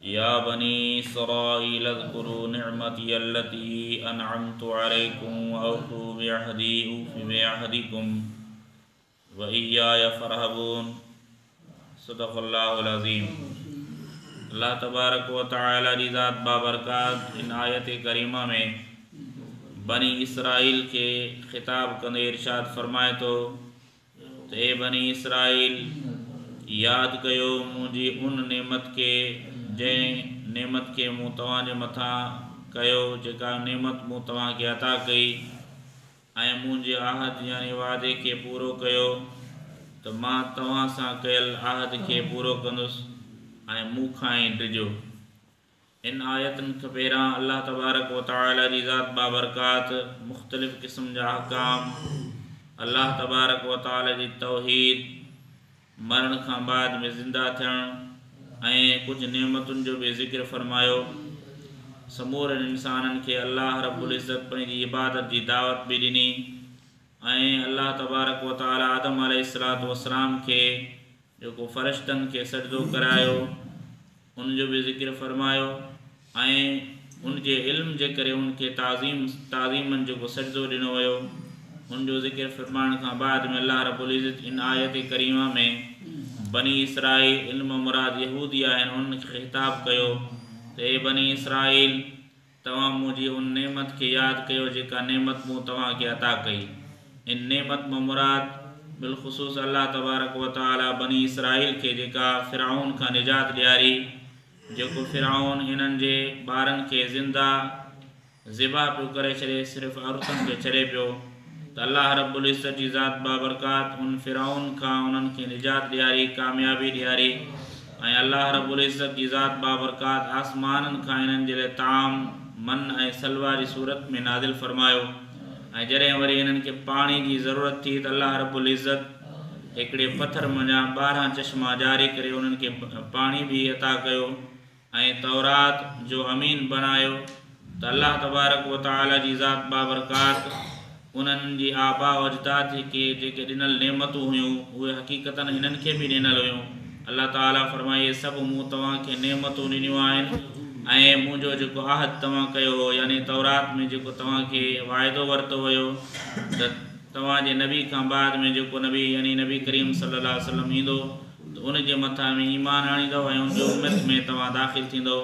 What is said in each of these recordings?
يا بني إسرائيل اذكروا نعمتي التي أنعمت عليكم وأوفوا بعهدي أوف بعهدكم وإياي فارهبون. صدق الله العظيم. अल्लाह तबारक व तआला जी ज़ात बाबरकात इन आयत करीमा में बनी इसराइल खे ख़िताब कंदे इरशाद फरमाए थो त ए बनी इसराइल, यादि कयो मुंहिंजी उन नेमत खे जंहिं नेमत खे मूं तव्हांजे मथां कयो, जेका नेमत मूं तव्हांखे अता कई ऐं मुंहिंजे आहद यानी वाइदे खे पूरो कयो त मां तव्हां सां कयल आहद खे पूरो कंदुसि ऐं मूं खां ई डिॼो। इन आयतुनि खां पहिरियां अल्लाह तबारक व तआला जी ज़ात बाबरकात मुख़्तलिफ़ क़िस्म जा अहकाम, अल्लाह तबारक व तआला जी तौहीद, मरण खां बाद में ज़िंदा थियण ऐं कुझु नेमतुनि जो बि ज़िक्र फरमायो। समूरनि इंसाननि खे अल्लाह रब्बुल इज़्ज़त पंहिंजी इबादत जी दावत बि ॾिनी ऐं अल्लाह तबारक व तआला आदम अलैहिस्सलातु वस्सलाम खे जेको फरिश्तनि खे सजदो करायो उनजो बि ज़िक्र फरमायो ऐं उनजे इल्म जे करे उनखे ताज़ीमनि जेको सजदो ॾिनो वियो उनजो ज़िक्र फरमाइण खां बाद में अल्लाह रब्बुल इज़्ज़त इन आयत करीमा में बनी इसराइल इल्म मुराद यहूदी आहिनि उन्हनि खे ख़िताब कयो त ए बनी इसराइल, तव्हां मुंहिंजी उन नेमत खे यादि कयो जेका नेमत मूं तव्हांखे अता कई। इन नेमत मां मुराद बिलख़ुसूस अल्लाह तबारक व तआला बनी इसराइल खे जेका फ़िरऔन खां निजात ॾियारी, जेको फ़िरऔन हिननि जे ॿारनि खे ज़िंदा ज़िबा पियो करे छॾे, सिर्फ़ु औरतुनि खे छॾे पियो त अल्लाह रब्बुल इज़्ज़त जी ज़ात बाबरकात उन फ़िरऔन खां उन्हनि खे निजात ॾियारी, कामयाबी ॾियारी ऐं अल्लाह रब्बुल इज़्ज़त जी ज़ात बाबरकात आसमाननि खां हिननि जे लाइ ताम, मन ऐं सलवा जी सूरत में नाज़िल फरमायो। ऐं जॾहिं वरी हिननि खे पाणी जी ज़रूरत थी त अल्लाह रब्बुल इज़्ज़त हिकिड़े पथर मंझां 12 चश्मा जारी करे उन्हनि खे पाणी बि अता कयो ऐं तौरात जो अमीन बनायो त अल्लाह तबारक व तआला जी ज़ात बाबरकात उन्हनि जी आबा अजदाद खे जेके ॾिनल नेमतूं हुयूं उहे हक़ीक़तन हिननि खे बि ॾिनल हुयूं। अल्लाह ताला फरमाए सभु मूं तव्हांखे नेमतूं ॾिनियूं आहिनि ऐं मुंहिंजो जेको आहद तव्हां कयो हो यानी तौरात में जेको तव्हांखे वाइदो वरितो वियो त तव्हांजे नबी खां बाद में जेको नबी यानी नबी करीम सल्लल्लाहु अलैहि वसल्लम ईंदो त उनजे मथां में ईमान आणींदव ऐं उनजी उम्मत में तव्हां दाख़िल थींदव।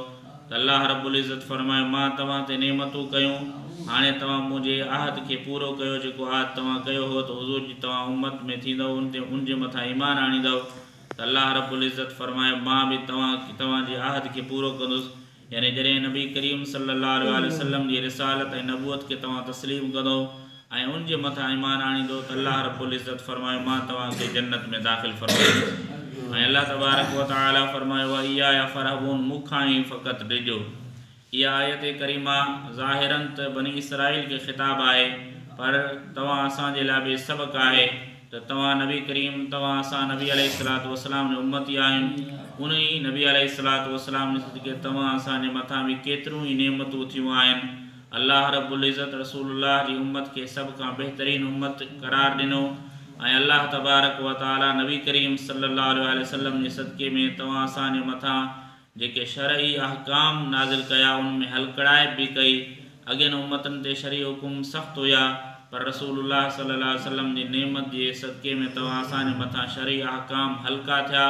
त अल्लाह रब्बुल इज़्ज़त फरमायो मां तव्हां ते नेमतूं कयूं, हाणे तव्हां मुंहिंजे आहद खे पूरो कयो जेको आहद तव्हां कयो हो त हुज़ूर जी तव्हां उम्मत में थींदव उनजे मथां ईमान आणींदव। त अल्लाह रब्बुल इज़्ज़त फरमायो मां बि तव्हांजे आहद खे पूरो कंदुसि। यानी जॾहिं नबी करीम सल्लल्लाहु अलैहि वसल्लम जी रिसालत ऐं नबूअत खे तव्हां तस्लीम कंदव ऐं उनजे मथां ईमान आणींदो त अल्लाह रब्बुल इज़्ज़त फरमायो मां तव्हांखे जन्नत में दाख़िल फरमाईंदुसि। ऐं अल्लाह तबारक व तआला फरमायो वइयाया फरहबून, मूंखां ई फ़क़ति डिॼो। इहा आयत करीमा ज़ाहिरन त बनी इसराइल खे ख़िताब आहे, पर तव्हां असांजे लाइ बि सबक़ आहे त तव्हां नबी करीम, तव्हां असां नबी अलैहिस्सलातु वस्सलाम जो उम्मती आहियूं। उन ई नबी अलैहिस्सलातु वस्सलाम जे सदक़े तव्हां असांजे मथां बि केतिरियूं ई नेमतूं थियूं आहिनि। अल्लाह रब्बुल इज़्ज़त रसूलुल्लाह जी उम्मत खे सभ खां बहितरीन उम्मत करार ॾिनो ऐं अल्लाह तबारक व तआला नबी करीम सल्लल्लाहु अलैहि वसल्लम जे सदक़े में तव्हां असांजे मथां जेके शरई अहकाम नाज़िल कया उन में हलकड़ाइप बि कई। अॻियनि उम्मतुनि ते शरई हुकुम सख़्तु हुया, पर रसूलुल्लाह सल्लल्लाहु अलैहि वसल्लम जी नेमत जे सदक़े में तव्हां असांजे मथां शरई अहकाम हल्का थिया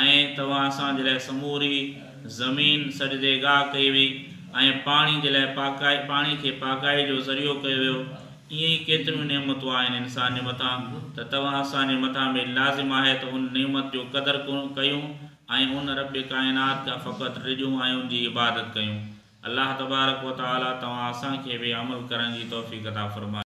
ऐं तव्हां असांजे लाइ समूरी ज़मीन सजदेगाह कई वई ऐं पाणी जे लाइ पाकाए पाणी खे पाकाए जो ज़रियो कयो वियो। ईअं ई केतिरियूं नेमतूं आहिनि इंसान जे मथां त तव्हां असांजे मथां बि लाज़िम आहे त उन नेमत जो क़दुरु कयूं ऐं उन रब काइनात खां फ़क़ति डिॼूं ऐं उनजी इबादत कयूं। अल्लाह तबारक व तआला तव्हां असांखे बि अमल करण जी तौफ़ीक़ अता फरमाए।